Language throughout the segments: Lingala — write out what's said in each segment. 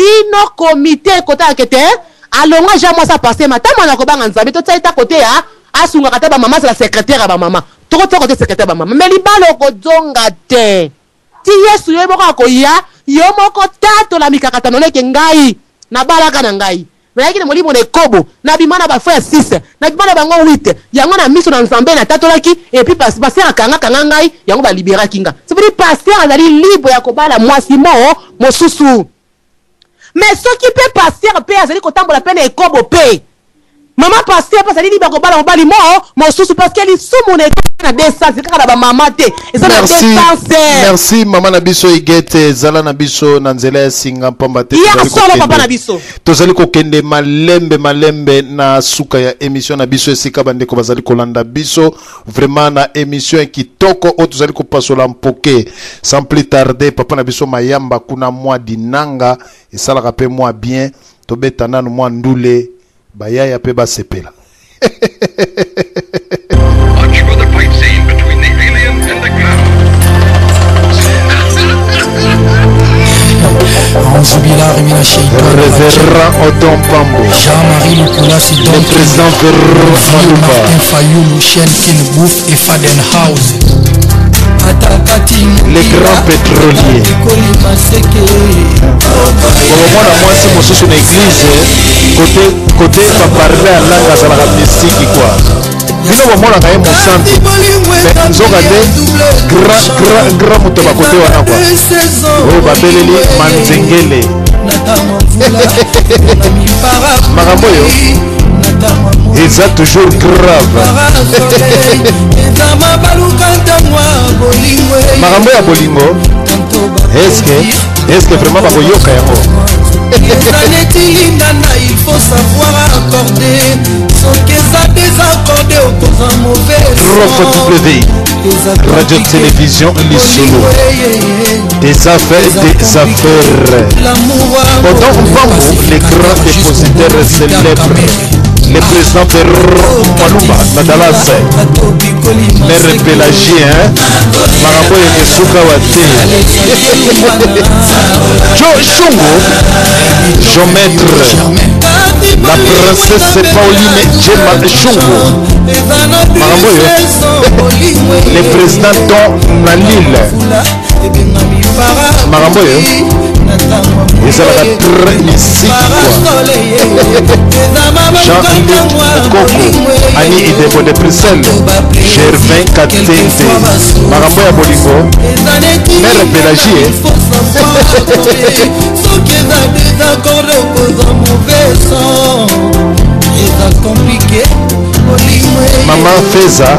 Bino comite ekotaka te alongwa ja mwasi ya pasteur ma ata mwana kobanga Nzambe totia ye ta kote ya asungaka ata ba mama azala secretaire ya ba mama tokotia kote secretaire ya ba mama mais libala okozonga te ti Yesu ye moko akoya yo moko tatola mikakatano leke ngai nabalaka na ngai nayaki na molimo na ekobo nabima na ba frère 6 nabima na bango 8 yango na miso na Nzambe natatolaki et puis pasteur akanga kanga ngai yango ba liberaki nga. Ça veut dire pasteur azali libre ya kobala mwasi mo mosusu. Mais soki pe pasteur pe azali kotambola pe na ekobo pe maman pasteur pe azali libre ya kobala mobali mo mosusu parce que lisumu na ekobo na deux sens kaka na ba maman te eza na deux sens. Merci maman na biso Huguette zala na biso na nzela ya singa pamba te ya solo papa na biso. Tozali kokende malembe malembe na suka ya emission na biso esika bandeko bazali kolanda biso vraiment na emission ya kitoko oyo tozali kopasola mpoke. Sans plus tarder, papa na biso Mayamba kuna mwa dinanga esalaka pe mwa bien, tobeta nanu mwa ndule bayaya pe basepela. Watch for the fight scene between the alien and the cow. Révérend Odon Pambo, Jean-Marie Lukulasi, le président Ferro Maluba, Martin Fayoulou, Shane Kinbouf et Fadenhouse. Le grand pétrolier. Okomona mwasi mosusu na église kote kote baparle ya langue azalaka mystique quoi. Bino bomonaka ye mosantu mais nzoka nde grand grand grand moto bakote wana quoi. Oyo babeleli manzengele. Makambo oyo eza toujours grave. Makambo ya bolingo eske eske vraiment bakoyoka yango? Eza neti lindana, il faut savoir accorder. Soki eza désaccordé, okoza mauvais. 3 W Radio Télévision Lisolo des affaires, des affaires. Odon Mbambo, les grands dépositaires célèbres, le président Ferro Malumba na Dallas, Mère Pélagie, hein? Makambo esuka wa te. Joe Chungo, Jean-Maître, la princesse Pauline Djema Chungo, makambo oyo, le président Don na Lille, makambo oyo ezalaka très mystique quoi. Jean-Luc Mokoko, Annie Idebo de Bruxelles, Gervin Katende, makambo ya bolingo, Mère Pélagie. Soki eza désaccord, okozwa mauvais son, eza compliqué. Maman Feza,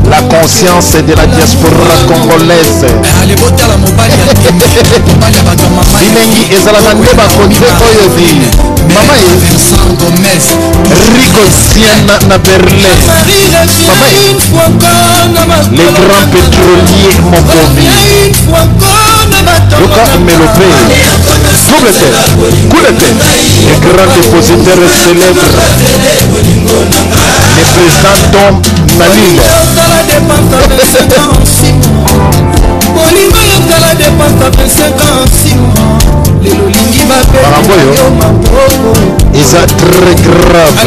la conscience de la diaspora congolaise. Bilengi ezalaka nde bakote oyo di mama ye Rico Siena na Berlin. Mama ye le grand pétrolier Mokomi. Yoka Mélopé, double tête, coup de tête, le grand dépositaire célèbre, le président Tom Nalil. Bolingo yozala dépense 25 ans lelo olingi. Makambo oyo eza très grave.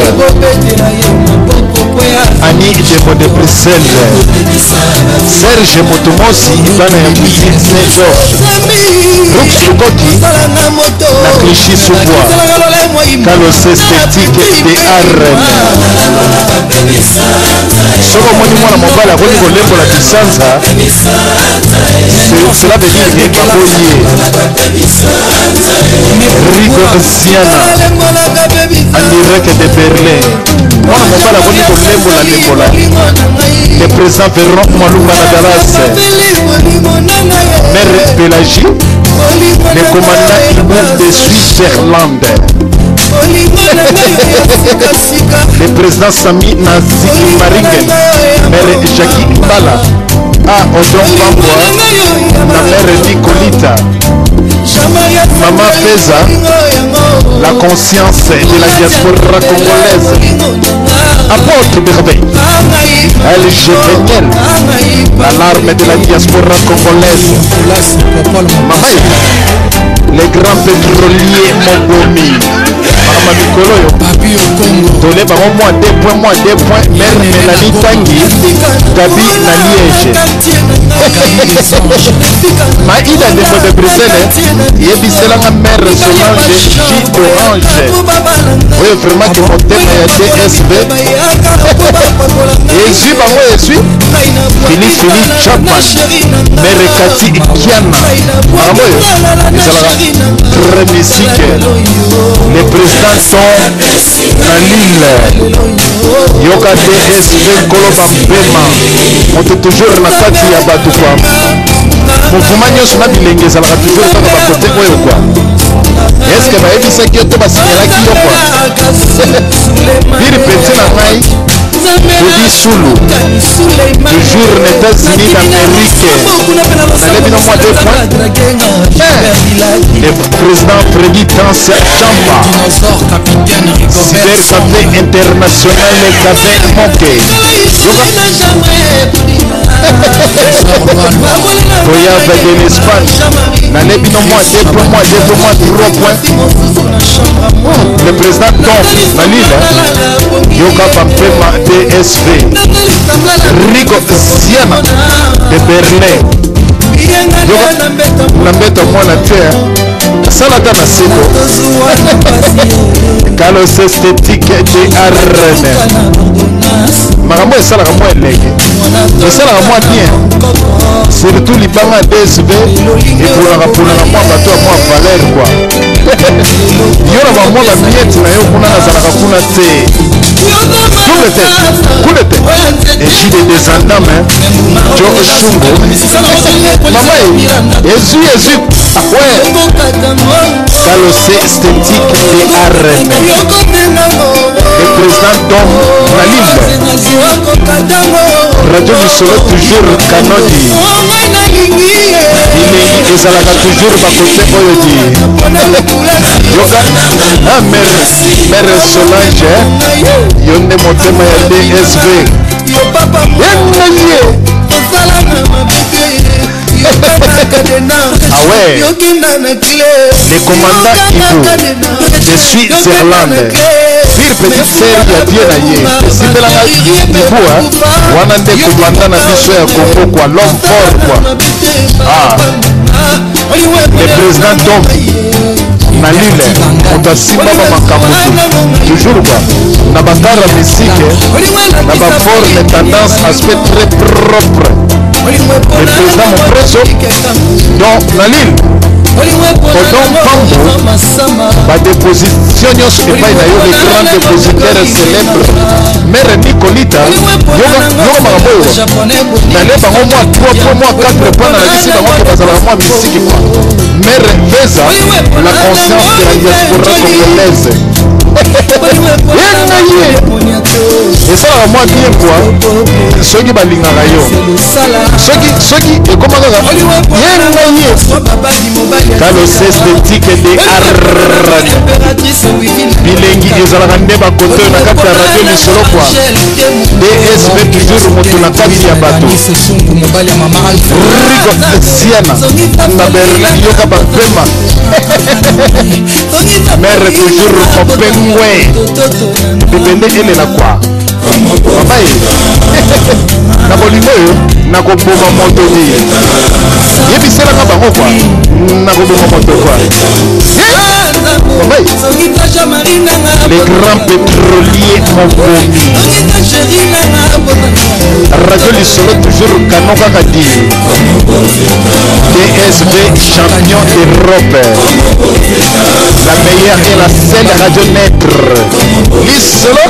Annie Debo de Bruxelles, Serge Motomosi, bana ya Cuisine Saint-Georges, Rux Lukoti na Clichy sous-bois, Kalos Esthétique de Arène. Soki omoni mwana mobali akoki kolembola kisanza, cela veut dire que baboyi ye. Rigo Siana en direct de Berlin. Mwana mobali akoki kolembola lembola. Le président Véron Malunga na Dallas. Mère Pélagie, le commandant Ibu de Switzerland. Le président Sami Naziki Maringen, Mère Jackie Mbala, A Odon Bambwa, na Mère Nicolita. Maman Feza, la conscience de la diaspora congolaise. Apôtre Merveille, LG Daniel, l'alarme de la diaspora congolaise. Mama ye. Le grand pétrolier Mobomi. Makambo mikolo oyo. Tole bango mwa 2 points, mwa 2 points. Mère Mélanie Tangi, Gabi na Liège. Maïda Ndembo de Bruxelles, yebiselanga mère Solange J d'Orange. Oyo vraiment ke motema ya DSB. Ezwi bango ezwi. Fili Fili Chapman, Mere Kati Kiana. Makambo oyo ezalaka très musique. Le président Tom na Lille. Yoka DSB Nkolo Bampema. Moto toujours na kati ya bato kwa. Mouvement nyonso na bilenge ezalaka toujours kaka bakote oyo kwa. Est-ce que bayebisaki yo to basignalaki yo kwa? Biri petit na ngai Bobby Sulu, toujours aux États-Unis d'Amérique. Nalebi na mwa deux points. Eh, le président Freddy Tansia Chamba, Cyber Café International Café Moke. Toya de l'Espagne. Nalebi na mwa deux points, mwa deux points, mwa trois points. Le président Tom na Lille, Yoka Bampema DSV, Rico Siana de Berlin. Yoka na mbeto mwana te, sala ata na seko. Carlos Esthétique de Arne. Makambo esalaka mwa elenge, esalaka mwa bien, surtout libanga ya DSV eponaka ponaka mwa bato ya mwa valeur kwa. Yo na bamwa bamiete na yo kuna nazalaka kuna te. Double tête, coup de tête. Et J de descendant, hein. Joe Shungo. Mama ye, ezui ezui. Ouais. Kalose esthétique de Arène. Le président Dom Nalim. Radio Lisolo toujours Kanodi. Bilengi ezalaka toujours bakote oyo di. Yoka, ah, mère, mère Solange, hein. Yo nde motema ya DSV. Yenga ye. Ah ouais. Le commandant Ibu de Switzerland. Pire petite sœur ya Dieu na ye. Esimbelanga Ibu, hein. Wana nde commandant na biso ya Congo quoi, l'homme fort quoi. Ah. Le président Tom na Lille, moto asimba ba makambo toujours quoi. Na bakara musique, na ba forme tendance aspect très propre. Le président Mopreso donc na Lille Odon Pambo ba déposition nyonso epai na yo, le grand dépositaire célèbre mère Nicolita. Yoka makambo oyo nale bango mwa 3 points, mwa 4 points, nalakisi bango ke bazalaka mwa misiki kwa. Mère Veza, la conscience de la diaspora congolaise. Yenga ye esalaka mwa bien kwa soki balingaka yo, soki soki ekoma kaka yenga ye. Kalos esthétique de Arran. Bilengi ezalaka nde bakote na kati ya radio Lisolo kwa. DSV toujours moto na kati ya bato. Rico Siana na Berlin, yoka bapema. Mère toujours mopengwe. Bibende elela kwa. Papa ye. Na bolingo oyo nakoboma moto te. Yebiselaka bango kwa. Nakoboma moto kwa. Papa ye. Les grands pétroliers mobomi. Radio Lisolo toujours canon kaka di. DSV champion d'Europe. La meilleure et la seule radio maître. Lisolo.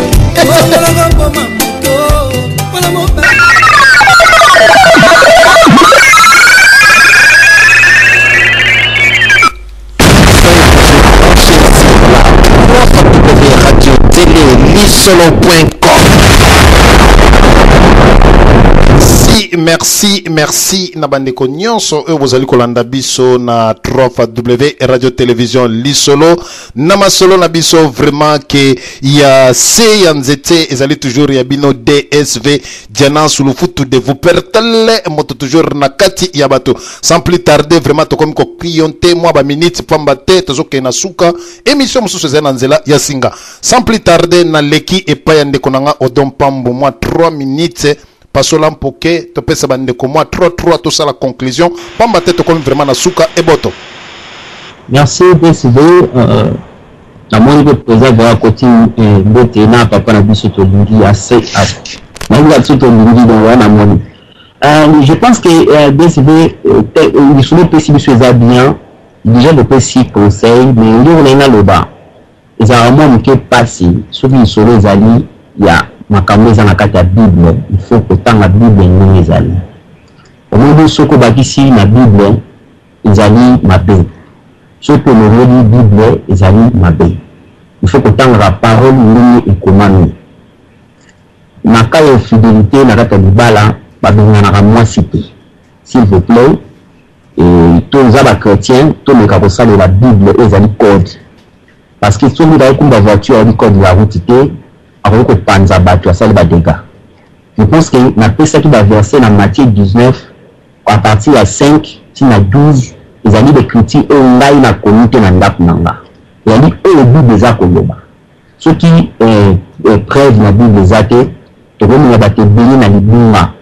Radio télé lisolo.com. Merci, merci, merci na bandeko nyonso oyo bozali kolanda biso na 3W Radio Television Lisolo na masolo na biso vraiment ke ya se ya nzete ezali toujours ya bino DSV Diana Sulufutu de Wuppertal moto toujours na kati ya bato. Sans plus tarder vraiment tokomi ko clienter mwa ba minutes pamba te tozokende na suka émission mosusu ezali na nzela ya singa. Sans plus tarder na leki epai ya ndeko na nga Odon Pambo mwa 3 minutes pasola mpoke topesa bandeko mwa 3 3 tosala conclusion pamba te tokomi vraiment na suka eboto. Merci PSV euh, namoni mpe président Vera akoti eh, mbote na papa na biso tolingi ase nayebi biso tolingi donc wana namoni euh, je pense que euh, DSV euh, lisolo epesi biso eza bien déjà bopesi conseil mais eloko naye naloba Ezalaka mwa moke pasi soki lisolo ezali ya makambo eza na kati ya bible, il faut kotanga bible ndenge ezali. Omoni soki obakisi na bible ezali mabe, soki olongoli bible ezali mabe. Il faut kotangaka parole ndenge ekomami. Na cas ya infidelite na kati ya libala babenganaka mwasi te. S'il vous plait, toza ba chretiens tomeka kosalela bible oyo ezali code. Parce que soki moto akokumba voiture ayebi code de la route te, akoki kopanza bato, asali ba dégâts. Je pense que napesaki ba versets na Matthieu 19 à partir ya 5 ti na 12, ezali ba ecriture oyo ngai nakomi te na ndako na nga, ezali oyo bible eza koloba. Soki eh, eh, preuve na bible eza te, tokomema bato ebele na libunga.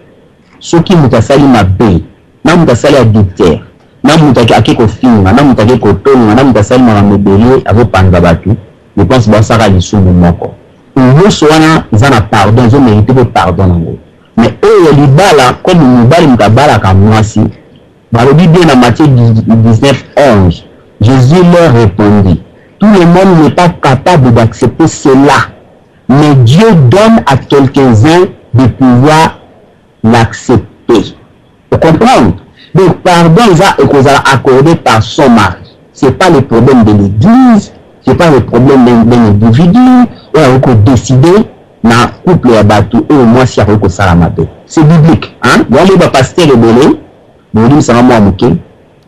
Soki moto asali mabe, na moto asali adultère, na moto ake kofinga, na moto ake kotonga, na moto asali makambo ebele, azopanza bato, je pense basaka lisumu moko. Nyonso wana eza na pardon, ezo merite mpe pardon nango. Mais oyo ya libala, comme mobali moto abalaka mwasi, balobi bien na Matthieu 19, 11, Jésus leur répondit, tout le monde n'est pas capable d'accepter cela, mais Dieu donne à quelques-uns de pouvoir l'accepter. Vous comprenez? Donc pardon eza ekozala accordé par son mari. C'est pas le problème de l'église, c'est pas le problème d'un individu oyo akoki kodécider na couple ya bato oyo mwasi akoki kosala mabe. C'est biblique, hein? Yango ba pasteur ebele bolimbisanga mwa moke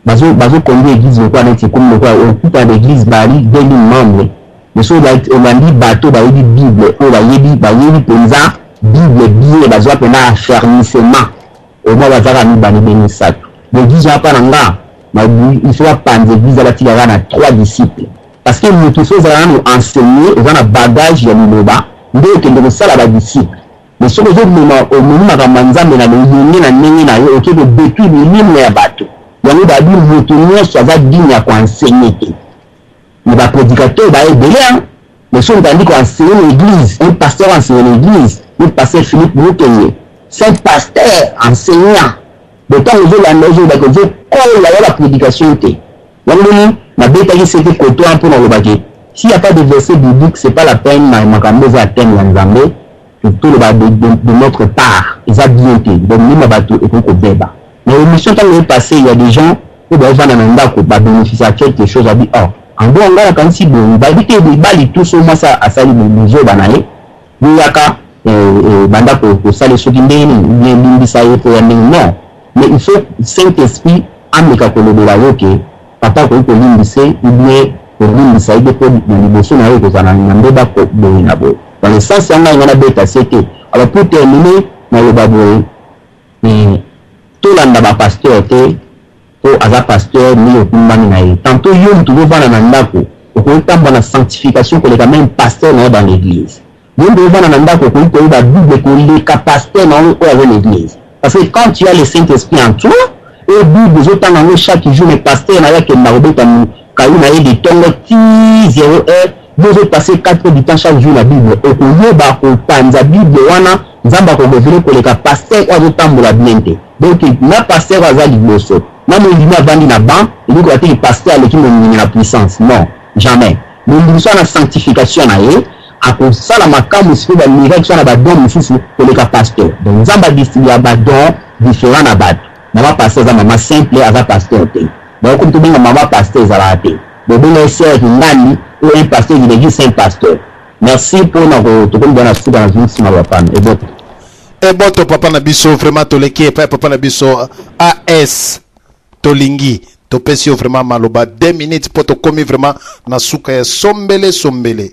bazo bazo conduire église lokola neti ekomi lokola okuta na église bali 2000 membres, mais soki olandi bato bayebi bible oyo bayebi bayebi mpenza bible bien, bazwa mpenza affermissement au moins bazaka mibale be misato. L'église wana mpa na nga il faut bapanza église batikaka na 3 disciples, parce que moto so ozala nanu enseigné, oza na bagage ya liloba nde okende kosala badisciple. Mais soki ozomema omemi makambo ya Nzambe na loyenge na ndenge na yo, oke kodétruire milimo ya bato. Yango babi moto nyonso aza digne ya koenseigner te, mais baprédicateur baya ebele hein. Mais soki obandi koenseigner na église, un pasteur enseigne na église, un pasteur Philippe Mukenge, c'est un pasteur enseignant. Donc ntango ozolanda ozolobaki ozokola ya baprédication te. Yango moni nabetaki sete koto wana mpo nalobaki s'il y a pas de verset biblique, c'est pas la peine na makambo eza ya thème ya Nzambe toloba de notre part eza bien te. Donc mema bato ekoki kobeba na émission. Ntango epasse, il y a des gens oyo baovanda na ndako babénéficie quelque chose, abi oh ango ngai nakanisi boye, bayebi te mibali tu so mwasi asali bozoba na ye, boyaka banda kosala soki ndenge nini bien limbisa ye mpo ya ndenge non. Mais il faut Saint Esprit ameka kolobela yo ke papa akoki kolimbisa ou bien kolimbisa ye te, mpo na liboso na ye ekozala na mbeba boye na boye. Dans le sens ya ngai, ngai nabeta se te. Alors pour terminer, naloba boye, tolanda bapasteur te mpo aza pasteur ndenge okumbami na ye. Tantôt yo moto ozovanda na ndako okoki tambola na sanctification koleka même pasteur na yo dans l'église. Yo moto ozovanda na ndako okoki koyeba bible koleka pasteur na yo oyo aza na église, parce que quand tu as le Saint Esprit en toi oyo bible ozotanga yango chaque jour, mais pasteur na yo akenda kobeta kayu na ye de ntongo ti 0 heure, yo ozopasse 4 heures du temps chaque jour na bible, okoyeba kopanza bible wana, Nzambe akorévéler koleka pasteur oyo azotambola bien te. Donc na pasteur oyo aza liboso na mondimi avandi na banc, elingi koya te pasteur aleki mondimi na puissance, non, jamais. Mondimi so na sanctification na ye akosala makambo sikoyo bamiracle so na badon mosusu koleka pasteur. Donc Nzambe adistribua badon différent na bato. Mama pasteur aza mama simple, aza pasteur te. Bakomi tobenga mama pasteur ezalaka te, bobenga ye sœur Kingani ou un pasteur de l'église, un pasteur. Merci mpona tokomi bana suka na nsima bapana eboto. Eboto papa na biso, vraiment toleki epai ya papa na biso AS Tolingi. Topesi yo vraiment maloba 2 minutes mpo tokomi vraiment na suka ya sombele sombele.